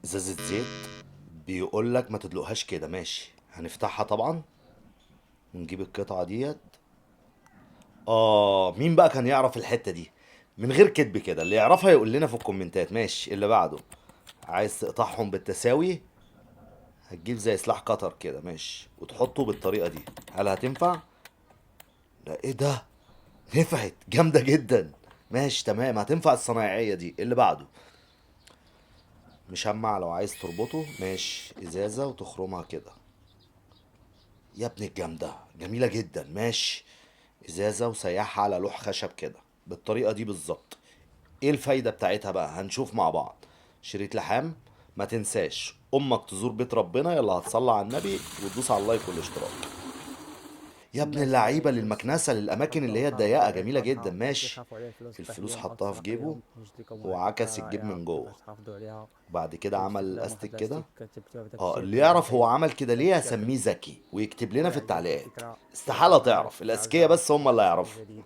ازازة زيت، بيقول لك ما تدلقهاش كده. ماشي، هنفتحها طبعا ونجيب القطعة ديت. مين بقى كان يعرف الحتة دي؟ من غير كدب كده، اللي يعرفها يقول لنا في الكومنتات. ماشي، اللي بعده عايز تقطعهم بالتساوي، هتجيب زي سلاح قطر كده، ماشي، وتحطه بالطريقة دي. هل هتنفع؟ لا، ايه ده؟ نفعت، جامدة جدا. ماشي تمام، هتنفع الصنايعية دي. اللي بعده مشمع لو عايز تربطه، ماشي، ازازة وتخرمها كده. يا ابن الجامدة، جميلة جدا. ماشي، ازازة وسيحها على لوح خشب كده بالطريقة دي بالظبط. ايه الفايدة بتاعتها بقى؟ هنشوف مع بعض. شريط لحام، ما تنساش امك تزور بيت ربنا، يلا هتصلي على النبي وتدوس على اللايك والاشتراك. يا ابن أما يسمع اللعيبة، الفلوس للمكنسة، للأماكن اللي حطوهم هي قارب الضيقة، للعيد جميلة جدا. الأضحى ماشي، كيخافوا على الفلوس تطيح الفلوس ليهم أو حطها في تسرق جيبه ليهم. نجد لكم واحد وعكس الفكرة الجيب رائعة من جوه، كيفاش تحافظوا عليها وبعد كده عمل باستخدام واحد الاستيك كده. لاستيك كتبتوه في داك اللي الجيب يعرف هو الداخل عمل كده بهذا ليه الشكل. هسميه ذكي، ويكتب لنا ولا في عجبتكم التعليقات. الفكرة لا استحالة تبخلوا علينا تعرف، الأذكياء بتشجيع بس هم وإلى اللي الفيديو يعرفوا. الجديد.